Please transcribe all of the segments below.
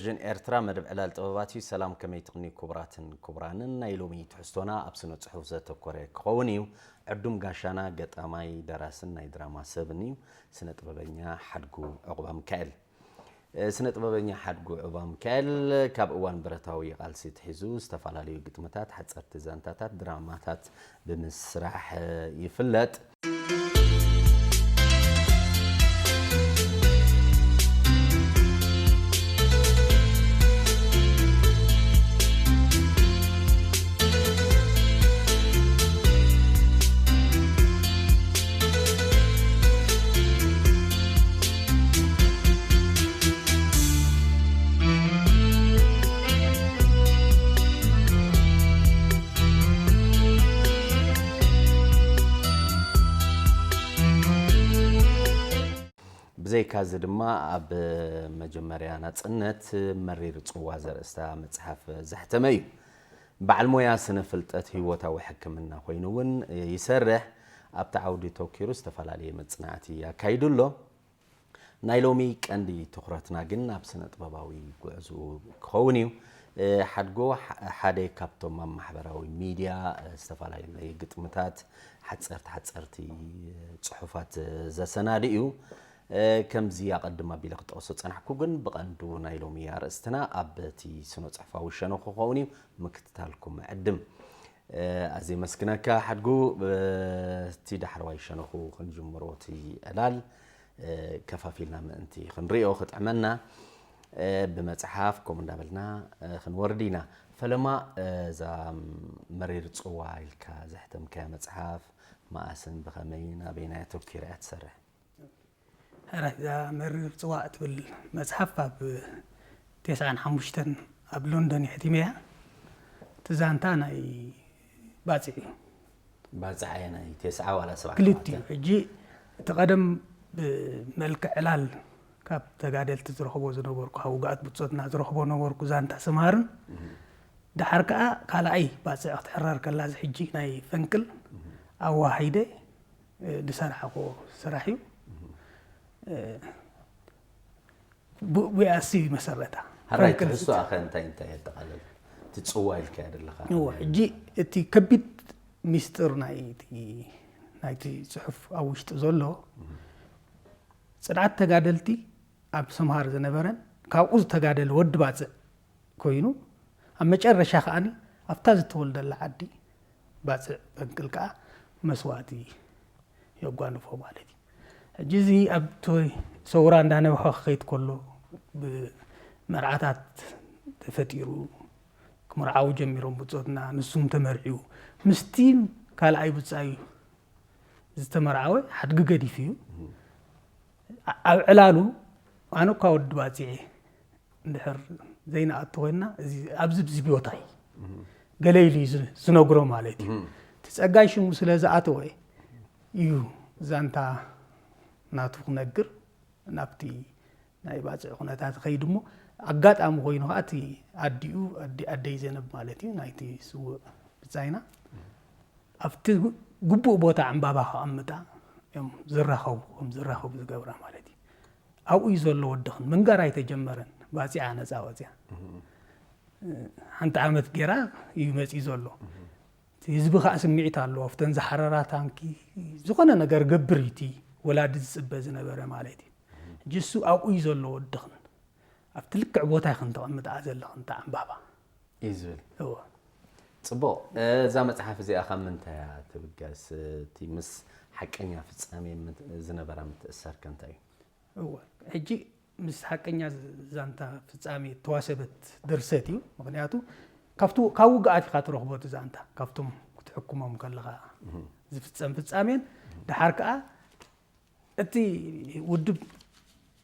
ቴሌቪዥን ኤርትራ መደብ ዕላል ጥበባት እዩ። ሰላም፣ ከመይ ትቕንዩ ክቡራትን ክቡራንን? ናይ ሎሚ ትሕዝቶና ኣብ ስነ ጽሑፍ ዘተኮረ ክኸውን እዩ። ዕዱም ጋሻና ገጣማይ፣ ደራስን ናይ ድራማ ሰብን እዩ፣ ስነ ጥበበኛ ሓድጉ ዕቑባ ሚካኤል። እ፣ ስነ ጥበበኛ ሓድጉ ዕቑባ ሚካኤል ካብ እዋን ብረታዊ ቃልሲ ትሒዙ ዝተፈላለዩ ግጥምታት፣ ሓጸርቲ ዛንታታት፣ ድራማታት ብምስራሕ፣ እ፣ ይፍለጥ። ብዘይካዚ ድማ ኣብ መጀመርያ ናጽነት መሪር ጽዋ ዘርእስታ መጽሓፍ ዘሕተመ እዩ። በዓል ሞያ ስነ ፍልጠት ህይወታዊ ሕክምና ኮይኑ እውን ይሰርሕ። ኣብቲ ዓውዲ ተወኪሩ ዝተፈላለየ መጽናዕቲ ኣካይዱ ኣሎ። ናይ ሎሚ ቀንዲ ትኹረትና ግን ኣብ ስነ ጥበባዊ ጉዕዞኡ ክኸውን እዩ። እ፣ ሓድጎ ሓ-፣ ሓደ ካብቶም ኣብ ማሕበራዊ ሚድያ፣ እ፣ ዝተፈላለዩ ግጥምታት፣ ሓጸርቲ ሓጸርቲ ጽሑፋት ዘሰናድእ እዩ። እ፣ ከምዚ ኣቐድም ኣቢለ ክጠቕሶ ጸናሕኩ፣ ግን ብቐንዱ ናይ ሎሚ ኣርእስትና ኣብ እቲ ስነ ጽሑፋዊ ሸነኹ ክኸውን እዩ። ምክትታልኩም ዕድም። እ፣ ኣዝየ መስግነካ ሓድጉ። እ፣ እቲ ዳሕረዋይ ሸነኹ ክንጅምሮ እቲ ዕላል፣ እ፣ ከፋፊልና ምእንቲ ክንሪኦ ክጥዕመና፣ እ፣ ብመጽሓፍ ከምኡ እንዳበልና፣ እ፣ ክንወርድ ኢና። ፈለማ፣ እ፣ እዛ መሪር ጽዋ ኢልካ ዘሕተምካያ መጽሓፍ መኣስን ብኸመይን ኣበይናይ ኣተኲራ እያ ትሰርሕ? ሕራይ፣ እዛ መሪር ጽዋ እትብል መጽሓፍ ኣብ ተስዓን ሓሙሽተን ኣብ ሎንዶን እየ ሕቲመያ። እቲ ዛንታ ናይ ባጽዕ እዩ። ባጽዕ ኣየናይ? ተስዓ ዋላ ሰብዓ ክልቲኡ። ሕጂ እቲ ቀደም ብመልክዕ ዕላል ካብ ተጋደልቲ ዝረኽቦ ዝነበርኩ፣ ካብ ውግኣት ብጾትና ዝረኽቦ ነበርኩ ዛንታ ስምሃርን፣ ድሓር ከኣ ካልኣይ ባጽዕ ክትሕረር ከላ፣ እዚ ሕጂ ናይ ፈንቅል ኣዋሃሂደ እ፣ ዝሰራሕኮ ስራሕ እዩ። እ፣ ቡ-፣ ቡያሲ መሰረታ። ሕራይ ፈንቅል ትሕዝቶ ኣኸ እንታይ እንታይ የጠቓልል? እቲ ጽዋ ኢልካዮ ዘለኻ። እወ፣ ሕጂ እቲ ከቢድ ሚስጥር ናይ እቲ፣ ናይቲ ጽሑፍ ኣብ ውሽጢ ዘሎ፣ ጽንዓት ተጋደልቲ ኣብ ሰምሃር ዝነበረን ካብኡ ዝተጋደለ ወዲ ባጽዕ ኮይኑ፣ ኣብ መጨረሻ ከኣኒ ኣብታ ዝተወልደላ ዓዲ ባጽዕ ፈንቅል ከኣ መስዋእቲ የጓንፎ ማለት እዩ። ሕጂ እዚ ኣብቲ ሰውራ እንዳነውሐ ክኸይድ ከሎ፣ ብመርዓታት ተፈጢሩ፣ ክምርዓዉ ጀሚሮም ብጾትና፣ ንሱም ተመርዕዩ፣ ምስቲ ካልኣይ ብጻዩ ዝተመርዓወ ሓድጊ ገዲፉ እዩ። ኣ-፣ ኣብ ዕላሉ፣ ኣነ እኳ ወዲ ባጽዕ እየ፣ እንድሕር ዘይንኣቱ ኮይንና፣ እዚ፣ ኣብዚ፣ እዚ ቦታ እዩ። ገለ ኢሉ እዩ ዝ-፣ ዝነግሮ ማለት እዩ። እቲ ጸጋይ ሽሙ ስለ ዝኣተወ እዩ ዛንታ ናቱ ክነግር ናብቲ ናይ ባጽዕ ኩነታት ይኸይድ እሞ፣ ኣጋጣሚ ኮይኑ ኸዓ እቲ ኣዲኡ፣ ኣዲ-፣ ኣደይ ዘነብ ማለት እዩ፣ ናይቲ ስዉእ ብጻይና፣ ኣብቲ ግቡእ ቦታ ዕምባባ ከቐምጣ እዮም ዝራኸቡ፣ ከም ዝራኸቡ ዝገብራ ማለት እዩ። ኣብኡ እዩ ዘሎ ወድኽን። ምንጋር ኣይተጀመረን። ባጺዓ ነጻ ወጺኣ። ሓንቲ ዓመት ጌራ እዩ መጺኡ ዘሎ። እቲ ህዝቢ ከኣ ስምዒት ኣለዎ። ኣብተን ዝሓረራ ታንኪ ዝኾነ ነገር ገብር እዩ እቲ ወላዲ ዝጽበ ዝነበረ ማለት እዩ። ሕጂ እሱ ኣብኡ እዩ ዘሎ ወድኽን። ኣብቲ ልክዕ ቦታ ኢኽን ተቐምጥኣ ዘለኽን እታ ዕምባባ። እዩ ዝብል። እወ። ጽቡቕ። እዛ መጽሓፍ እዚኣ ካብ ምንታይ እያ ትብገስ? እቲ ምስ ሓቀኛ ፍጻሜ ምት-፣ ዝነበራ ምትእስሳር ከ እንታይ እዩ? እወ። ሕጂ ምስ ሓቀኛ ዝ-፣ ዛንታ ፍጻሜ እተዋሰበት ድርሰት እዩ። ምኽንያቱ ካብቲ፣ ካብ ውግኣት ኢኻ ትረኽቦ እቲ ዛንታ። ካብቶም ክትሕክሞም ከለኻ ዝፍጸም ፍጻሜን፣ ድሓር ከኣ እቲ ውድብ፣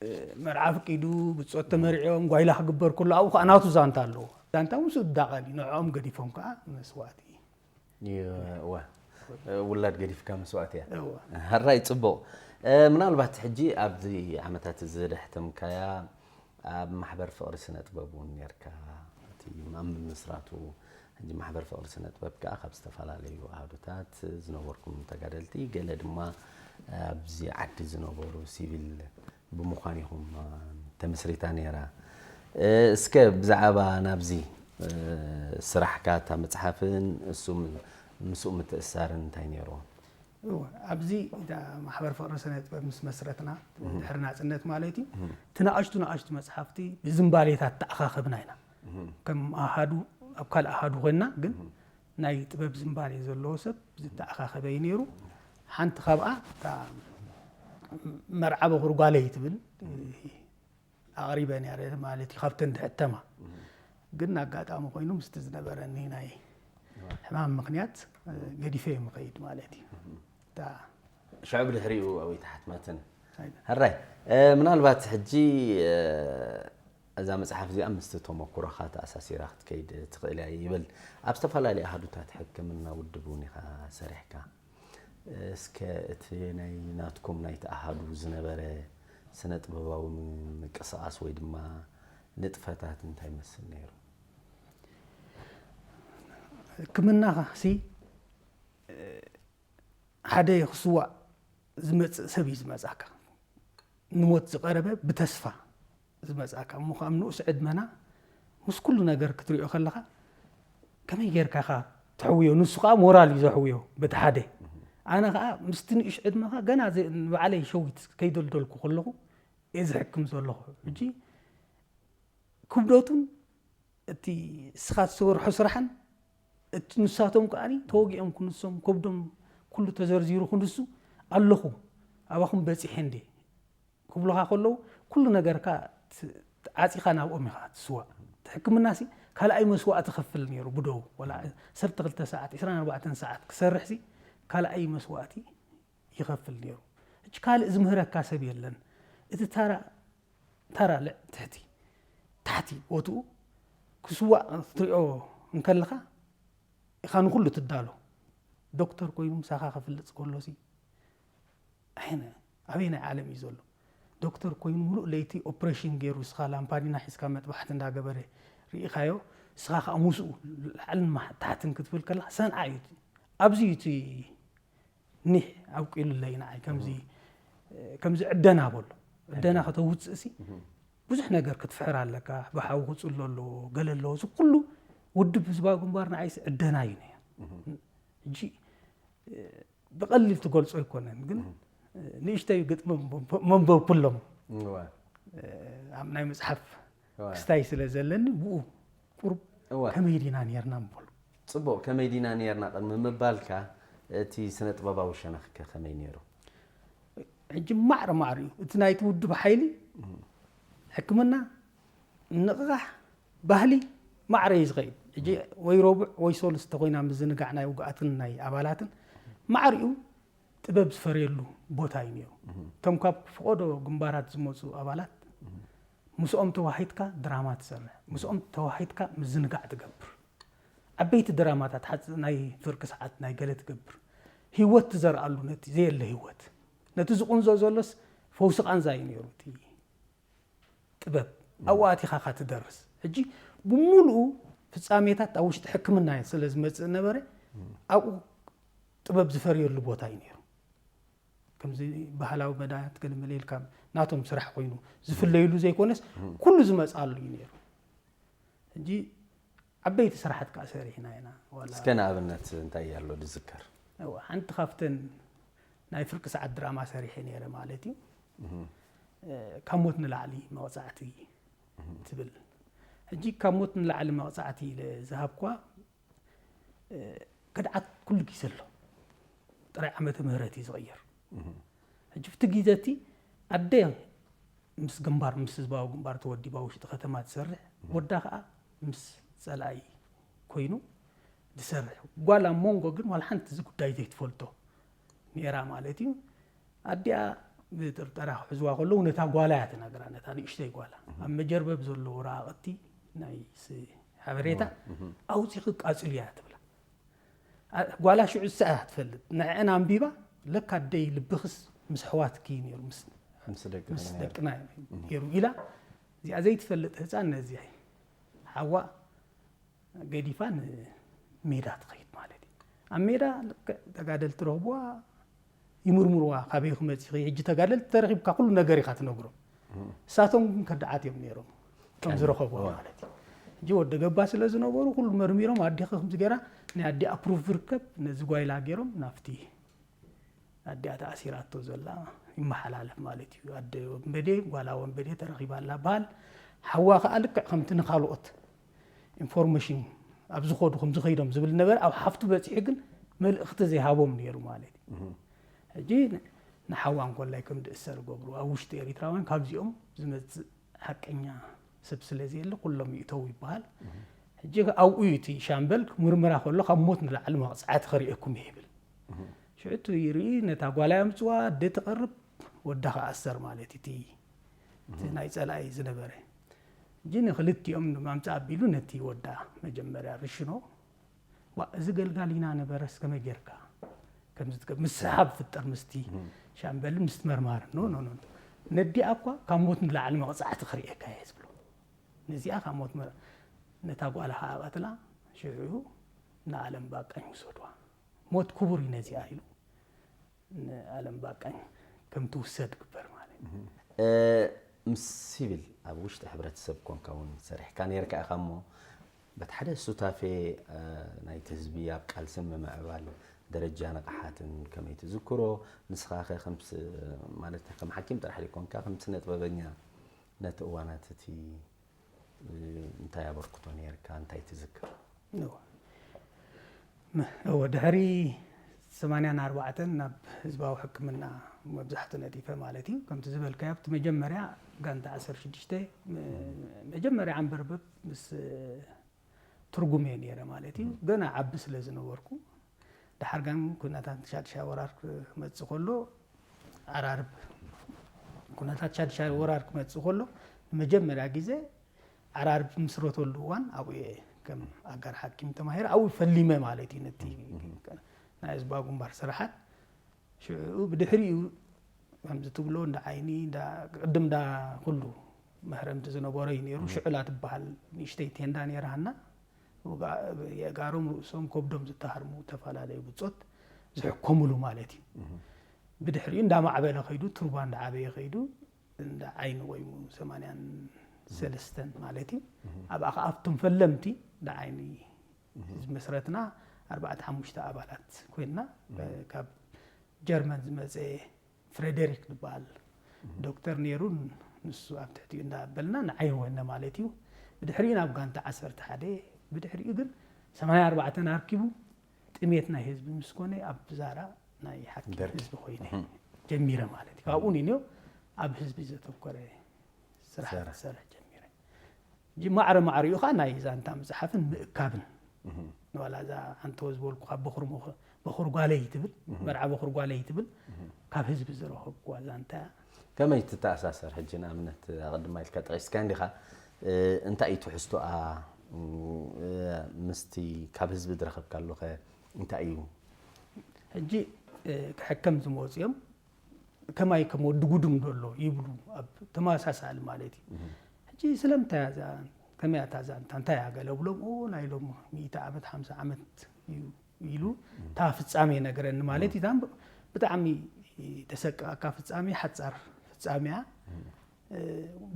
እ፣ መርዓ ኣፍቂዱ፣ ብጾት ተመርዕዮም፣ ጓይላ ክግበር ከሎ፣ ኣብኡ ከኣ ናቱ ዛንታ ኣለዎ። ዛንታ ምስኡ ዝዳቐል እዩ። ንዕኦም ገዲፎም ከኣ መስዋእቲ። ይወ-፣ ውላድ ገዲፍካ መስዋእቲ እያ። እወ። ሕራይ፣ ጽቡቕ። እ፣ ምናልባት ሕጂ ኣብዚ ዓመታት እዚ ዘሕተምካያ ኣብ ማሕበር ፍቕሪ ስነ ጥበብ እውን ኔርካ። እቲ ኣብ ምምስራቱ፣ ሕጂ ማሕበር ፍቕሪ ስነ ጥበብ ከኣ ካብ ዝተፈላለዩ ኣሃዱታት ዝነበርኩም ተጋደልቲ፣ ገለ ድማ ኣብዚ ዓዲ ዝነበሩ ሲቪል ብምዃን ኢኹም፣ እ፣ ተመስሪታ ነይራ። እስከ ብዛዕባ ናብዚ ስራሕካ እታ መፅሓፍን እሱ ምስኡ ምትእሳርን እንታይ ነይርዎ? እወ፣ ኣብዚ እታ ማሕበር ፍቕሪ ስነ ጥበብ ምስ መስረትና ድሕሪ ናፅነት ማለት እዩ፣ እቲ ንኣሽቱ ንኣሽቱ መፅሓፍቲ ብዝምባሌታት ተኣኻኸብና ኢና። ከም ኣሃዱ ኣብ ካልእ ኣሃዱ ኮይና ግን ናይ ጥበብ ዝምባሌ ዘለዎ ሰብ ዝተኣኻኸበ እዩ ነይሩ። ሓንቲ ካብኣ እታ መርዓ በኹር ጓለይ ትብል ኣቕሪበ ነይረ ማለት እዩ፣ ካብተን ዝሕተማ። ግን ኣጋጣሚ ኮይኑ ምስቲ ዝነበረኒ ናይ ሕማም ምኽንያት ገዲፈ እየ ምኸይድ ማለት እዩ። እታ ሽዑ ብድሕሪኡ ኣብይ ተሓትመትን? ኣይነ ሕራይ፣ ምናልባት ሕጂ እዛ መፅሓፍ እዚኣ ምስቲ ተመኩሮኻ ተኣሳሲራ ክትከይድ ትኽእል እያ ይብል። ኣብ ዝተፈላለዩ ኣሃዱታት ሕክምና ውድብ እውን ኢኻ ሰሪሕካ። እስከ እቲ ናይ ናትኩም ናይቲ ኣሃዱ ዝነበረ ስነ ጥበባዊ ምንቅስቓስ ወይ ድማ ንጥፈታት እንታይ መስል ነይሩ? ሕክምና ሲ ሓደ ክስዋእ ዝመፅእ ሰብ እዩ ዝመፅኣካ፣ ንሞት ዝቐረበ ብተስፋ ዝመፅኣካ። እሞ ካብ ንኡስ ዕድመና ምስ ኩሉ ነገር ክትሪኦ ከለኻ ከመይ ጌርካ ኢኻ ተሕውዮ? ንሱ ከዓ ሞራል እዩ ዘሕውዮ በቲ ሓደ። ኣነ ከዓ ምስቲ ንእሽ ዕድመኻ ገና ዘ- ንባዕለይ ሸዊት ከይደልደልኩ ከለኹ እየ ዝሕክም ዘለኹ። ሕጂ ክብደቱን እቲ እስኻ ትሰርሖ ስራሕን እቲ ንሳቶም ከዓ ተወጊኦም ክንሶም ከብዶም ኩሉ ተዘርዚሩ ክንሱ ኣለኹ ኣባኹም በፂሐ እንዴ ክብሉኻ ከለዉ ኩሉ ነገርካ ት- ዓፂኻ ናብኦም ኢኻ ትስዋእ። እቲ ሕክምና ሲ ካልኣይ መስዋእቲ ከፍል ነይሩ ብደው ወላ ዓሰርተ ክልተ ሰዓት ዕስራን ኣርባዕተን ሰዓት ክሰርሕ ሲ ካልኣይ መስዋእቲ ይኸፍል ነይሩ። ሕጂ ካልእ ዝምህረካ ሰብ የለን። እቲ ታራ ታራ ልዕ ትሕቲ ታሕቲ ቦትኡ ክስዋእ ክትሪኦ እንከለኻ ኢኻ ንኹሉ ትዳሎ። ዶክተር ኮይኑ ምሳኻ ክፍልጥ ከሎሲ ኣየነ ኣበየናይ ዓለም እዩ ዘሎ? ዶክተር ኮይኑ ሙሉእ ለይቲ ኦፕሬሽን ገይሩ እስኻ ላምፓዲና ሒዝካ መጥባሕቲ እንዳገበረ ርኢኻዮ። እስኻ ከዓ ምስኡ ላዕልን ማሕ- ታሕትን ክትብል ከለኻ ሰንዓ እዩ እቲ ኣብዚ እዩ እቲ ኒሕ ኣብቂሉለይ ንዓይ ከምዚ ከምዚ ዕደና በሎ ዕደና ከተውፅእ ሲ ብዙሕ ነገር ክትፍሕር ኣለካ። ብሓዊ ክፅሎ ኣለዎ ገለ ኣለዎ። እዚ ኩሉ ውድብ ህዝባዊ ግንባር ንዓይሲ ዕደና እዩ ነይሩ። ሕጂ ብቐሊል ትገልጾ ኣይኮነን ግን ንእሽተይ ግጥሚ መንበብኩሎም ኣብ ናይ መፅሓፍ ክስታይ ስለ ዘለኒ ብኡ ቁሩብ ከመይ ዲና ነርና ምበሉ። ፅቡቕ፣ ከመይ ዲና ነርና ቅድሚ ምባልካ እቲ ስነ ጥበባዊ ሸነኽከ ከመይ ነይሩ? ሕጂ ማዕረ ማዕረ እዩ እቲ ናይቲ ውድብ ሓይሊ ሕክምና ንቕቓሕ ባህሊ ማዕረ እዩ ዝኸይድ። ሕጂ ወይ ረቡዕ ወይ ሰሉስ ተኮይና ምዝንጋዕ ናይ ውግኣትን ናይ ኣባላትን ማዕሪኡ ጥበብ ዝፈርየሉ ቦታ እዩ ነይሩ። እቶም ካብ ፈቐዶ ግንባራት ዝመፁ ኣባላት ምስኦም ተዋሂድካ ድራማ ትሰርሕ፣ ምስኦም ተዋሂድካ ምዝንጋዕ ትገብር። ዓበይቲ ድራማታት ሓፂ ናይ ፍርቂ ሰዓት ናይ ገለ ትገብር። ህይወት ትዘርኣሉ ነቲ ዘየለ ህይወት ነቲ ዝቁንዞ ዘሎስ ፈውሲ ቃንዛ እዩ ነይሩ እቲ ጥበብ ኣብኡ ኣቲኻ ኢኻ ትደርስ። ሕጂ ብምሉኡ ፍፃሜታት ኣብ ውሽጢ ሕክምና ስለ ዝመፅእ ነበረ ኣብኡ ጥበብ ዝፈርየሉ ቦታ እዩ ነይሩ። ከምዚ ባህላዊ መድሃኒት ገለመለ ኢልካ ናቶም ስራሕ ኮይኑ ዝፍለይሉ ዘይኮነስ ኩሉ ዝመፅኣሉ እዩ ነይሩ። ሕጂ ዓበይቲ ስራሓት ከዓ ሰሪሕና ኢና። ዋላ እስከ ንኣብነት እንታይ ኣሎ ዝዝከር? እዋ፣ ሓንቲ ካብተን ናይ ፍርቂ ሰዓት ድራማ ሰሪሐ ነይረ ማለት እዩ። ካብ ሞት ንላዕሊ መቕፃዕቲ ትብል። ሕጂ ካብ ሞት ንላዕሊ መቕፃዕቲ ኢለ ዝሃብኳ ከድዓት ኩሉ ግዜ ኣሎ። ጥራይ ዓመተ ምህረት እዩ ዝቕየር። ሕጂ ብቲ ግዜ እቲ ኣደ ምስ ግንባር ምስ ህዝባዊ ግንባር ተወዲባ ውሽጢ ከተማ ትሰርሕ፣ ወዳ ከዓ ምስ ፀላኢ ኮይኑ ዝሰርሕ። ጓል ኣብ መንጎ ግን ዋላ ሓንቲ እዚ ጉዳይ ዘይትፈልጦ ነይራ ማለት እዩ። ኣዲኣ ብጥርጠራ ክሕዝዋ ከለዉ ነታ ጓላ እያ ትነግራ፣ ነታ ንእሽተይ ጓላ። ኣብ መጀርበብ ዘለዉ ረቓቕቲ ናይ ስ- ሓበሬታ ኣውፂኺ ቃፅልያ ትብላ። ጓላ ሽዑ ዝስኣ ትፈልጥ ንዕአን ኣንቢባ ለካ ኣደይ ልብኽስ ምስ ኣሕዋትኪ እዩ ነይሩ ምስ ምስ ደቂ ምስ ደቅና እዩ ነይሩ ኢላ እዚኣ ዘይትፈልጥ ህፃን ነዚኣ ሓዋ ገዲፋ ንሜዳ ትኸይድ ማለት እዩ። ኣብ ሜዳ ልክዕ ተጋደልቲ ረኽብዋ ይምርምርዋ ካበይ ክመፂ ሕጂ ተጋደልቲ ተረኺብካ ኩሉ ነገር ኢኻ ትነግሮም። እሳቶም ግን ከዳዓት እዮም ነይሮም። ከም ዝረኸብዋ ማለት እዩ። ሕጂ ወደ ገባ ስለ ዝነበሩ ኩሉ መርሚሮም ኣዴኺ ከምዚ ገይራ ናይ ኣዴኣ ፕሩፍ ዝርከብ ነዚ ጓይላ ገይሮም ናብቲ ኣዴኣ ተኣሲራቶ ዘላ ይመሓላለፍ ማለት እዩ። ኣደ ወንበዴ ጓላ ወንበዴ ተረኺባ ኣላ በሃል። ሓዋ ከኣ ልክዕ ከምቲ ንኻልኦት ኢንፎርሜሽን ኣብ ዝኸዱ ከም ዝኸይዶም ዝብል ነበረ ኣብ ሓፍቱ በፂሑ ግን መልእኽቲ ዘይሃቦም ነይሩ ማለት እዩ። ሕጂ ንሓዋ እንኮላይ ከም ድእሰር ገብሩ ኣብ ውሽጢ ኤሪትራውያን ካብዚኦም ዝመፅእ ሓቀኛ ሰብ ስለ ዘየለ ኩሎም ይእተው ይበሃል። ሕጂ ኣብኡ እዩ እቲ ሻምበል ምርመራ ከሎ ካብ ሞት ንላዕሊ መቕፃዕቲ ከርእየኩም እየ ይብል። ሽዑ እቲ ይርኢ ነታ ጓላ የምፅዋ ኣደ ትቐርብ ወዳ ክኣሰር ማለት እዩ። እቲ እቲ ናይ ፀላኢ ዝነበረ ሕጂ ንክልቲኦም ማምፃ ኣቢሉ ነቲ ወዳ መጀመርያ ርሽኖ ዋ እዚ ገልጋሊና ነበረስ ከመይ ጌርካ ከምዚ ትገብር ምስሓብ ፍጠር ምስቲ ሻምበልን ምስቲ መርማርን ኖ ኖ ኖ ነዲኣ እኳ ካብ ሞት ንላዕሊ መቕፃዕቲ ክርእየካ እየ ዝብሎ። ነዚኣ ካብ ሞት መር ነታ ጓል ከዓ ቀትላ ሽዑ ንኣለም ባቃኝ ውሰድዋ ሞት ክቡር እዩ ነዚኣ ኢሉ ንኣለም ባቃኝ ከም ትውሰድ ግበር ማለት እዩ። ምስ ሲቪል ኣብ ውሽጢ ሕብረተሰብ ኮንካ እውን ሰሪሕካ ነርካ ኢኻ እሞ በቲ ሓደ ሱታፌ ናይቲ ህዝቢ ኣብ ቃልስን ምምዕባል ደረጃ ንቕሓትን ከመይ ትዝክሮ? ንስኻ ኸ ማለት ከም ሓኪም ጥራሕ ዘይኮንካ ከም ስነ ጥበበኛ ነቲ እዋናት እቲ እንታይ ኣበርክቶ ነርካ? እንታይ ትዝክር? እወ ድሕሪ ሰማንያን ኣርባዕተን ናብ ህዝባዊ ሕክምና መብዛሕቱ ነጢፈ ማለት እዩ። ከምቲ ዝበልካዮ ኣብቲ መጀመርያ ጋንታ ዓሰርተ ሽዱሽተ መጀመርያ ዓንበርበብ ምስ ትርጉም እየ ነይረ ማለት እዩ። ገና ዓቢ ስለ ዝነበርኩ ድሓር ግን ኩነታት ሻድሻይ ወራር ክመጽእ ከሎ ዓራርብ ኩነታት ሻድሻይ ወራር ክመጽእ ከሎ ንመጀመርያ ግዜ ዓራርብ ምስረተሉ እዋን ኣብኡ እየ ከም ኣጋር ሓኪም ተማሂረ ኣብኡ ፈሊመ ማለት እዩ ነቲ ናይ ህዝባዊ ግንባር ስራሓት ሽዑ ብድሕሪኡ ከምዚ ትብሎ እንዳ ዓይኒ እንዳ ቅድም እንዳ ኩሉ መህረምቲ ዝነበሮ እዩ ነይሩ። ሽዑላ ትበሃል ንእሽተይ ቴንዳ ነይራሃና የእጋሮም ርእሶም ከብዶም ዝተሃርሙ ዝተፈላለዩ ብጾት ዝሕከሙሉ ማለት እዩ። ብድሕሪኡ እንዳማዕበለ ከይዱ ትሩባ እንዳዓበየ ከይዱ እንዳ ዓይኒ ወይሙ ሰማንያን ሰለስተን ማለት እዩ። ኣብኣ ከዓ ኣብቶም ፈለምቲ እንዳ ዓይኒ ዝመስረትና ኣርባዕተ ሓሙሽተ ኣባላት ኮይንና ካብ ጀርመን ዝመፀ ፍሬደሪክ ዝበሃል ዶክተር ነይሩ። ንሱ ኣብ ትሕቲኡ እንዳበልና ንዓይ ወነ ማለት እዩ። ብድሕሪኡ ናብ ጋንታ ዓሰርተ ሓደ ብድሕሪኡ ግን ሰማንያ ኣርባዕተ ኣርኪቡ ጥሜት ናይ ህዝቢ ምስ ኮነ ኣብ ዛራ ናይ ሓኪም ህዝቢ ኮይነ ጀሚረ ማለት እዩ። ካብኡ ንንዮ ኣብ ህዝቢ ዘተኮረ ስራሕ ክሰርሕ ጀሚረ። ሕጂ ማዕረ ማዕሪኡ ከዓ ናይ ዛንታ ምፅሓፍን ምእካብን ዋላ እዛ ኣንተወ ዝበልኩ ካብ በኹር ጓለይ ትብል መርዓ በኹር ጓለይ ትብል ካብ ህዝቢ ዝረኸብኩዋ ዛንታ እያ። ከመይ ትተኣሳሰር? ሕጂ ንኣብነት ኣቐድማ ኢልካ ጠቒስካ እንዲኻ እንታይ እዩ ትሕዝቶኣ ምስቲ ካብ ህዝቢ ዝረኸብካሉ ኸ እንታይ እዩ? ሕጂ ክሕከም ዝመፁ እዮም ከማይ ከም ወዲ ጉድም ደሎ ይብሉ ኣብ ተመሳሳሊ ማለት እዩ። ሕጂ ስለምንታይ እያ እዛ ከመይ እያ እታ ዛንታ እንታይ እያ ገለ ብሎም ኦ ናይ ሎም ሚእቲ ዓመት ሓምሳ ዓመት እዩ ኢሉ እታ ፍጻሜ ነገረኒ ማለት እዩ። ብጣዕሚ ተሰቅኣካ ፍጻሜ ሓጻር ፍጻሜያ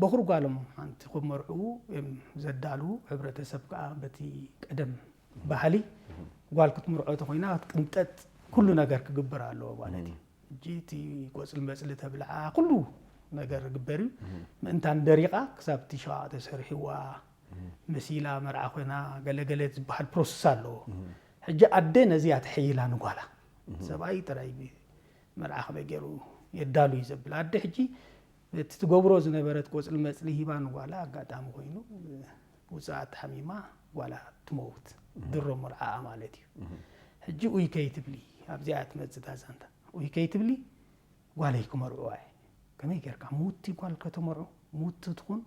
በኹር ጓሎም ሓንቲ ክመርዕዉ እዮም ዘዳልዉ። ሕብረተሰብ ከዓ በቲ ቀደም ባህሊ ጓል ክትምርዖ ተኮይና ክትቅንጠጥ ኩሉ ነገር ክግበር ኣለዎ ማለት እዩ። ሕጂ እቲ ቆፅሊ መፅሊ ተብልዓ ኩሉ ነገር ግበር እዩ። ምእንታን ደሪቃ ክሳብ እቲ ሸቃቕ ተሰሪሕዋ መሲላ መርዓ ኮይና ገለገለ ዝበሃል ፕሮሰስ ኣለዎ። ሕጂ ኣደ ነዚኣ ተሐይላ ንጓላ ሰብኣይ ጥራይ መርዓ ከመይ ገይሩ የዳሉ እዩ ዘብል ኣደ ሕጂ እቲ ትገብሮ ዝነበረት ቆፅሊ መፅሊ ሂባ ንጓላ ኣጋጣሚ ኮይኑ ውፅኣት ሓሚማ ጓላ ትመውት ድሮ መርዓኣ ማለት እዩ። ሕጂ ኡይ ከይትብሊ ኣብዚኣ ትመፅእ እታ ዛንታ ኡይ ከይትብሊ ጓለይ ክመርዕዋ እየ። ከመይ ጌርካ ምውቲ ጓል ከተመርዖ ምውቲ ትኹን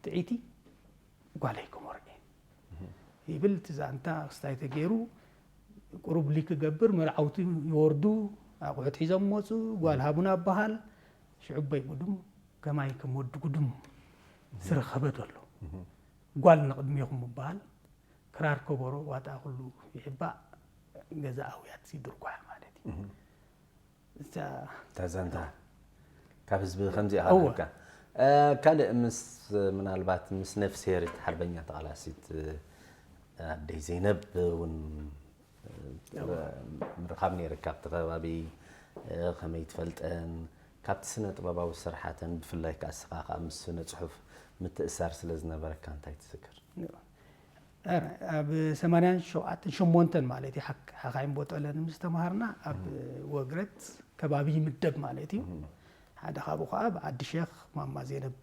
ጥዒቲ ጓለይ ክመርዖ እየ ይብል። እቲ ዛንታ ክስታይ ተገይሩ ቁሩብ ሊክ ክገብር መርዓውቲ ይወርዱ ኣቑሑት ሒዞም መፁ ጓል ሃቡና በሃል ሽዑበይ ጉድም ከማይ ከም ወዲ ጉድም ዝረኸበ ዘሎ ጓል ንቕድሜኹም ምበሃል ክራር ከበሮ ዋጣ ኩሉ ይሕባእ ገዛ ኣውያት ይድርኳያ ማለት እዩ። እታ ዛንታ ካብ ህዝቢ ከምዚኣ እዋ። ካለካ ካልእ ምስ ምናልባት ምስ ነፍስሄሪት ሓርበኛ ተቓላሲት ኣደይ ዘይነብ እውን ምርኻብ ነይርካ ኣብቲ ከባቢ፣ ከመይ ትፈልጠን? ካብቲ ስነ ጥበባዊ ስርሓተን ብፍላይ ከኣ እስኻ ከኣ ምስ ስነ ጽሑፍ ምትእሳር ስለ ዝነበረካ እንታይ ትዝክር? ኣብ ሰማንያን ሸውዓተን ሸሞንተን ማለት እዩ ሓካይም ቦጠለን ምስ ተምሃርና ኣብ ወግረት ከባቢ ይምደብ ማለት እዩ። ሓደ ካብኡ ከዓ ብዓዲ ሸክ ማማ ዜነብ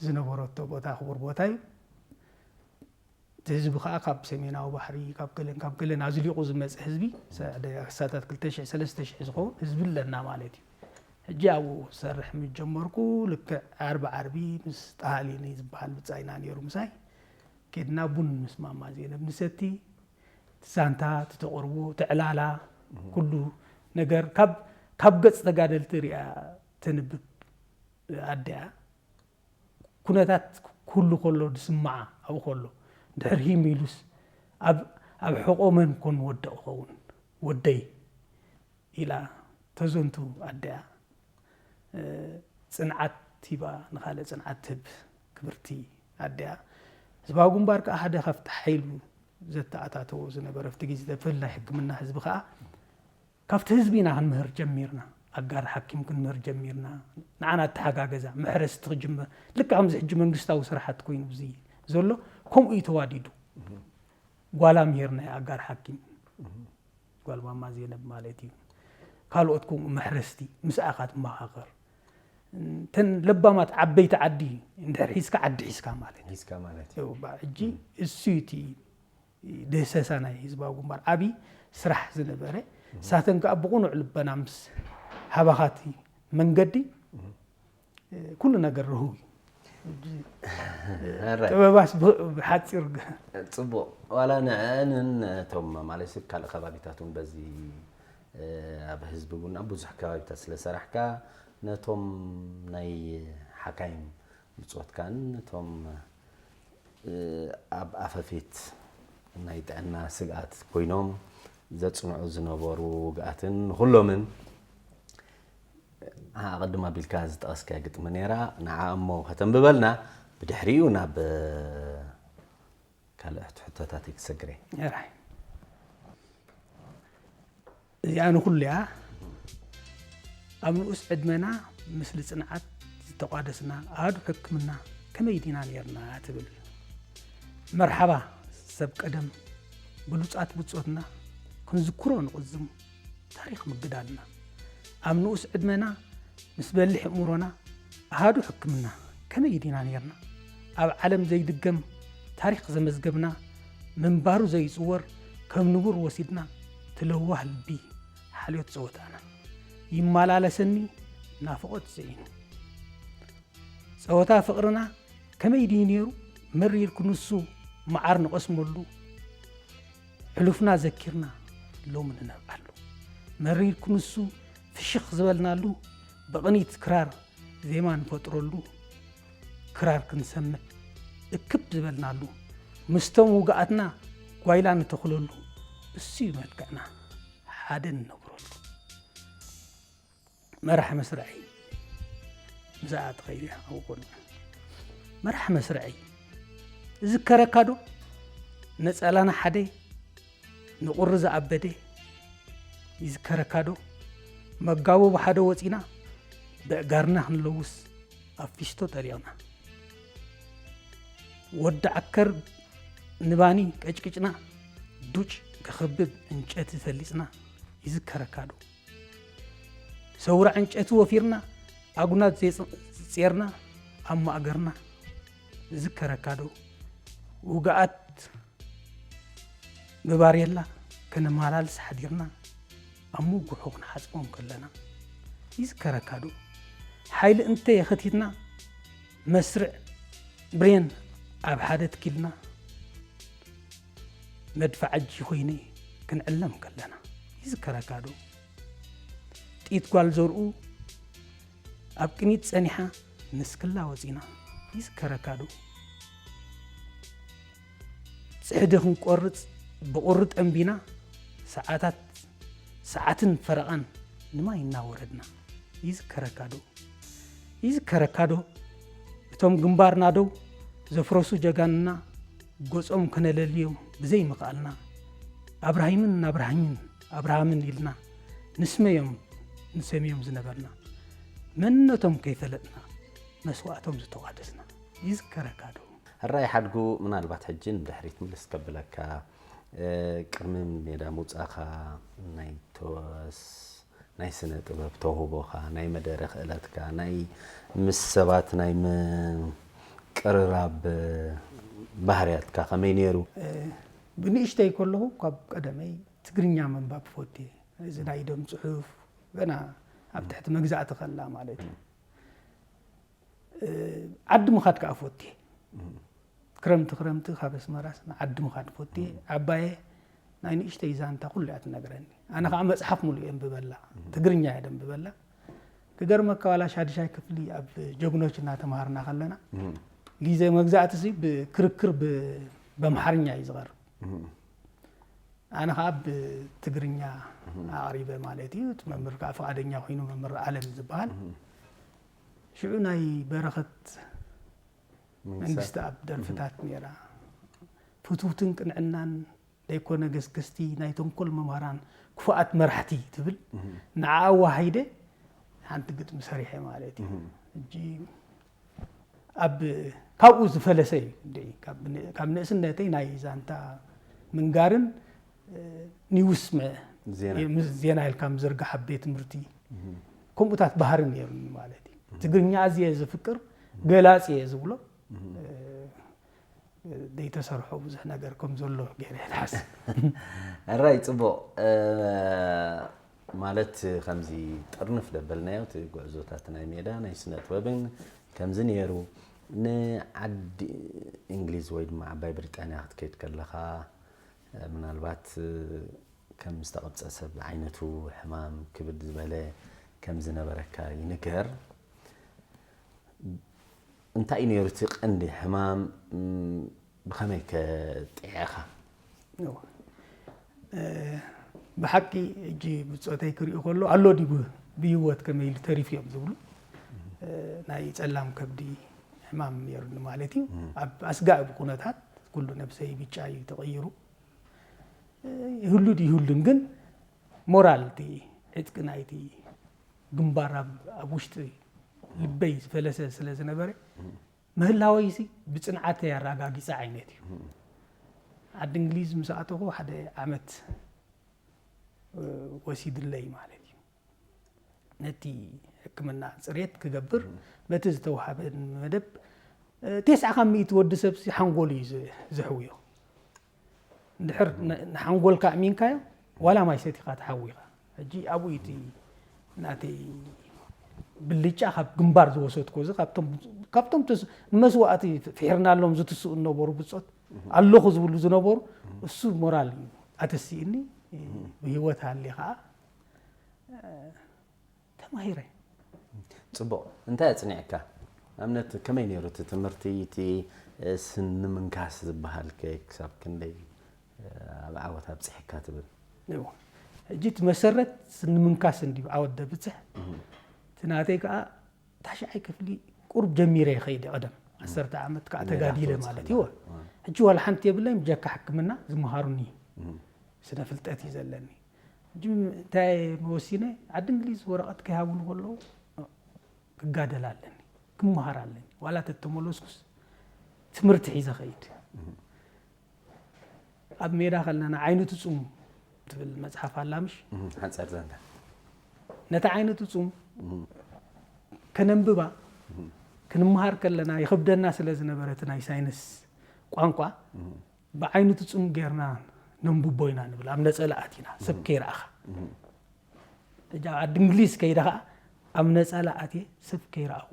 ዝነበረቶ ቦታ ክቡር ቦታ እዩ። እቲ ህዝቢ ከዓ ካብ ሰሜናዊ ባሕሪ ካብ ገለን ካብ ገለን ኣዝሊቑ ዝመፀ ህዝቢ ክሳታት ክልተ ሽሕ ሰለስተ ሽሕ ዝኸውን ህዝቢ ኣለና ማለት እዩ። ሕጂ ኣብኡ ክሰርሕ ምስ ጀመርኩ ልክዕ ዓርቢ ዓርቢ ምስ ጣሃሊኒ ዝበሃል ብፃይና ነይሩ ምሳይ ኬድና ቡን ምስ ማማ ዜነብ ንሰቲ። እቲ ዛንታ እቲ ተቕርቦ እቲ ዕላላ ኩሉ ነገር ካብ ካብ ገፅ ተጋደልቲ ሪኣ ተንብብ ኣደያ ኩነታት ኩሉ ከሎ ዝስምዓ ኣብኡ ከሎ ድሕር ሂም ኢሉስ ኣብ ኣብ ሕቖ መን ኮን ወደቕ ኸውን ወደይ ኢላ ተዘንቱ ኣደያ። ጽንዓት ሂባ ንኻልእ ጽንዓት ትህብ ክብርቲ ኣደያ። ህዝባዊ ግንባር ከኣ ሓደ ካብቲ ሓይሉ ዘተኣታተዎ ዝነበረ ኣብቲ ግዜ ብፍላይ ሕክምና ህዝቢ ከኣ ካብቲ ህዝቢ ኢና ክንምህር ጀሚርና። ኣጋር ሓኪም ክንምህር ጀሚርና። ንዓና ኣተሓጋገዛ መሕረስቲ ክጅመር ልክዕ ከምዚ ሕጂ መንግስታዊ ስራሓት ኮይኑ እዚ ዘሎ ከምኡ እዩ ተዋዲዱ። ጓላ ምሂርና ኣጋር ሓኪም ጓል ማማ ዜነብ ማለት እዩ። ካልኦት ከምኡ መሕረስቲ ምስኣ ኢኻ ትመኻኸር። እተን ለባማት ዓበይቲ ዓዲ እንድሕር ሒዝካ ዓዲ ሒዝካ ማለት እዩ። ሒዝካ ማለት እዩ። ሕጂ እሱ እቲ ድህሰሳ ናይ ህዝባዊ ግንባር ዓብዪ ስራሕ ዝነበረ ንሳተን ከዓ ብቕኑዕ ልበና ምስ ሃባኻቲ መንገዲ ኩሉ ነገር ርሁው እዩ። ጥበባስ ብሓፂር ፅቡቕ ዋላ ንዕንን እቶም ማለት ካልእ ከባቢታት እውን በዚ ኣብ ህዝቢ እውን ኣብ ብዙሕ ከባቢታት ስለሰራሕካ ነቶም ናይ ሓካይም ብፆትካን ነቶም ኣብ ኣፈፌት ናይ ጥዕና ስግኣት ኮይኖም ዘፅንዑ ዝነበሩ ውግኣትን ንኩሎምን ኣቐድም ኣቢልካ ዝጠቐስካያ ግጥሚ ነይራ። ንዓ እሞ ከተንብበልና ብድሕሪኡ ናብ ካልኦት ሕቶታተይ ክሰግር እየ። እዚኣ ንኹሉ እያ። ኣብ ንኡስ ዕድመና ምስሊ ጽንዓት ዝተቋደስና ኣሃዱ ሕክምና ከመይ ዲና ኔርና ትብል። መርሓባ ሰብ ቀደም ብሉጻት ብጾትና ክንዝክሮ ንቕዝም ታሪኽ ምግዳልና። ኣብ ንኡስ ዕድመና ምስ በሊሕ እእምሮና ኣሃዱ ሕክምና ከመይ ዲና ኔርና ኣብ ዓለም ዘይድገም ታሪኽ ዘመዝገብና ምንባሩ ዘይጽወር ከም ንቡር ወሲድና ትለዋህ ልቢ ሓልዮት ጸወታና ይመላለሰኒ ናፍቖት ዘኢኑ ጸወታ ፍቕርና ከመይ ድዩ ነይሩ መሪር ክንሱ መዓር ንቐስመሉ ሕሉፍና ዘኪርና ሎሚ ንነብዓሉ መሪር ክንሱ ፍሽኽ ዝበልናሉ ብቕኒት ክራር ዜማ ንፈጥረሉ ክራር ክንሰምዕ እክብ ዝበልናሉ ምስቶም ውግኣትና ጓይላ ንተኽለሉ እሱ እዩ መልክዕና ሓደ ንነብረሉ መራሕ መስርዐይ ምስኣ ትኸይድ እያ ኣብ ጎኑ መራሕ መስርዐይ እዝከረካ ዶ ነፀላና ሓደ ንቑሪ ዝኣበደ ይዝከረካ ዶ መጋቦ ብሓደ ወፂና ብእጋርና ክንለውስ ኣብ ፊስቶ ጠሊቕና ወዲ ዓከር ንባኒ ቀጭቅጭና ዱጭ ክኸብብ ዕንጨቲ ፈሊፅና ይዝከረካ ዶ ሰውራ ዕንጨቲ ወፊርና ኣጉናት ዜፅርና ኣብ ማእገርና ዝከረካ ዶ ውግኣት ብባሬላ ከነመላልስ ሓዲርና ኣብ ሙጉሑ ክንሓፅቦም ከለና ይዝከረካ ዶ ሓይሊ እንተ የኸቲትና መስርዕ ብሬን ኣብ ሓደ ትኪልና መድፍዓጂ ኮይነ ክንዕለም ከለና ይዝከረካ ዶ ጢት ጓል ዘርኡ ኣብ ቅኒት ጸኒሓ ንስክላ ወጺና ይዝከረካ ዶ ጽሕዲ ክንቆርጽ ብቑሪ ጠንቢና ሰዓታት ሰዓትን ፈረቓን ንማይ እናወረድና ይዝከረካ ዶ ይዝከረካ ዶ እቶም ግንባርና ደው ዘፍረሱ ጀጋንና፣ ገጾም ከነለልዮም ብዘይምኽኣልና፣ ኣብራሂምን ናብራሂምን ኣብርሃምን ኢልና ንስመዮም ንሰምዮም ዝነበርና፣ መንነቶም ከይፈለጥና መስዋእቶም ዝተቋደስና ይዝከረካ ዶ? ሕራይ ሓድጉ፣ ምናልባት ሕጂ ንድሕሪት ምልስ ከብለካ፣ እ፣ ቅድሚ ሜዳ ምውጻእካ ናይ ተወስ-፣ ናይ ስነ ጥበብ ተውህቦኻ፣ ናይ መደረ ክእለትካ፣ ናይ ምስ ሰባት ናይ ምቅርራብ ባህርያትካ ከመይ ነይሩ? እ፣ ብንእሽተይ ከለኹ ካብ ቀደመይ ትግርኛ ምንባብ ፈትየ። እዚ ናይ ኢዶም ጽሑፍ ገና ኣብ ትሕቲ መግዛእቲ ከላ ማለት እዩ። እ፣ ዓዲ ምኻድ ከኣ ፈትየ። ክረምቲ ክረምቲ ካብ ኣስመራስ ንዓዲ ምኻድ ፈትየ። ዓባየ ናይ ንእሽተይ ዛንታ ኩሉ እያ ትነግረኒ። ኣነ ከኣ መጽሓፍ ሙሉእ እየ ኣንብበላ። ትግርኛ እየ ደንብበላ። ክገርመካ ዋላ ሻድሻይ ክፍሊ ኣብ ጀግኖች እናተምሃርና ከለና፣ ግዜ መግዛእቲ ሲ ብክርክር ብ-፣ በምሓርኛ እዩ ዝቐርብ። ኣነ ከኣ ብትግርኛ ኣቕሪበ ማለት እዩ። እቲ መምህር ከኣ ፍቓደኛ ኮይኑ፣ መምህር ኣለም ዝበሃል። ሽዑ ናይ በረኸት መንግስቲ ኣብ ደርፍታት ነይራ። ፍትውትን ቅንዕናን ዘይኮነ ገስገስቲ ናይ ተንኮል መምህራን ክፉኣት መራሕቲ ትብል። ንዓ ኣዋሃይደ ሓንቲ ግጥሚ ሰሪሐ ማለት እዩ። ሕጂ ኣብ፣ ካብኡ ዝፈለሰ እዩ። እንደ ካብ ን-፣ ካብ ንእስነተይ ናይ ዛንታ ምንጋርን፣ እ፣ ኒውስ መ-፣ ዜና። ምስ ዜና ኢልካ ምዝርጋሕ ኣብ ቤት ትምህርቲ፣ ከምኡታት ባህሪ ነይሩኒ ማለት እዩ። ትግርኛ ኣዝየ ዝፍቅር፣ ገላጺ እየ ዝብሎ። እ፣ ዘይተሰርሖ ብዙሕ ነገር ከም ዘሎ ገይረ እየ ዝሓስብ። ሕራይ፣ ጽቡቕ። እ፣ ማለት ከምዚ ጥርንፍ ደበልናዮ፣ እቲ ጉዕዞታት ናይ ሜዳ፣ ናይ ስነ ጥበብን ከምዚ ነይሩ። ንዓዲ እንግሊዝ ወይ ድማ ዓባይ ብሪጣንያ ክትከይድ ከለኻ፣ እ፣ ምናልባት፣ እ፣ ከም ዝተቐብጸ ሰብ ዓይነቱ ሕማም ክብድ ዝበለ ከም ዝነበረካ ይንገር። እንታይ እዩ ነይሩ እቲ ቀንዲ ሕማም? ም፣ ብኸመይ ከ ጥዒኻ? እወ። እ፣ ብሓቂ ሕጂ ብጾተይ ክሪኡ ከሎ፣ ኣሎ ድዩ ብ-፣ ብህይወት ከመይ ኢሉ ተሪፉ እዮም ዝብሉ። እ፣ ናይ ጸላም ከብዲ ሕማም ነይሩኒ ማለት እዩ። ኣብ ኣስጋኢ ኩነታት ኩሉ ነብሰይ ብጫ እዩ ተቐይሩ። እ፣ ይህሉ ድዩ ይህሉን፣ ግን ሞራል እቲ ዕጥቂ ናይቲ ግንባር ኣብ፣ ኣብ ውሽጢ ልበይ ዝፈለሰ ስለ ዝነበረ፣ ምህላወይሲ ብጽንዓተይ ኣረጋጊጸ ዓይነት እዩ። ዓዲ እንግሊዝ ምስ ኣተኹ ሓደ ዓመት፣ እ፣ ወሲድለይ ማለት እዩ። ነቲ ሕክምና ጽሬት ክገብር በቲ ዝተዋህበኒ መደብ፣ እ፣ ተስዓ ካብ ሚእቲ ወዲ ሰብሲ ሓንጎሉ እዩ ዝ-፣ ዘሕውዮ። እንድሕር ን-፣ ንሓንጎልካ ኣሚንካዮ፣ ዋላ ማይ ሰቲኻ ትሓዊ ኢኻ። ሕጂ ኣብኡ እዩ እቲ ናተይ ብልጫ ካብ ግንባር ዝወሰድኩ፣ እዚ ካብቶም፣ ካብቶም ተስ-፣ ንመስዋእቲ ፍሒርናሎም ዝትስኡ ዝነበሩ ብጾት ኣለኹ ዝብሉ ዝነበሩ፣ እሱ ሞራል እዩ ኣተሲእኒ። ብህይወት ሃልየ ከኣ ተማሂረ። ጽቡቕ። እንታይ ኣጽኒዕካ? ኣብነት ከመይ ነይሩ እቲ ትምህርቲ፣ እቲ፣ እ፣ ስኒ ምንካስ ዝበሃል ከ ክሳብ ክንደይ፣ እ፣ ኣብ ዓወት ኣብጽሕካ ትብል? እዎ። ሕጂ እቲ መሰረት ስኒ ምንካስ እንድዩ ዓወት ደብጽሕ። እቲ ናተይ ከኣ ታሽዓይ ክፍሊ ቁሩብ ጀሚረ ይኸይድ ቀደም። ዓሰርተ ዓመት ከኣ ሜዳ ተጋዲለ ክወጽእ ማለት ከሎ። እዩ። እዎ። ሕጂ ዋላ ሓንቲ የብለይን ብጀካ ሕክምና ዝመሃሩኒ ስነ ፍልጠት እዩ ዘለኒ። ሕጂ እንታይ መወሲነ፣ ዓዲ እንግሊዝ ወረቐት ከይሃቡኒ ከለዉ ክጋደል ኣለኒ፣ ክመሃር ኣለኒ። ዋላ ተተመለስኩስ ትምህርቲ ሒዘ ኸይድ። ኣብ ሜዳ ከለና ዓይኒ ትጹም ትብል መጽሓፍ ኣላ ምሽ? እህ፣ ሓንጻር ዛንታ። ነታ ዓይኒ ትጹም ከነንብባ፣ ክንመሃር ከለና ይኸብደና ስለ ዝነበረ እቲ ናይ ሳይንስ ቋንቋ፣ ብዓይኒ ትጹም ጌርና ነንብቦ ኢና ንብል፣ ኣብ ነጸላ ኣቲና፣ ሰብ ከይረኣኻ። ሕጂ ኣብ ዓዲ እንግሊዝ ከይደ ኸኣ፣ ኣብ ነጸላ ኣትየ ሰብ ከይረኣኹ፣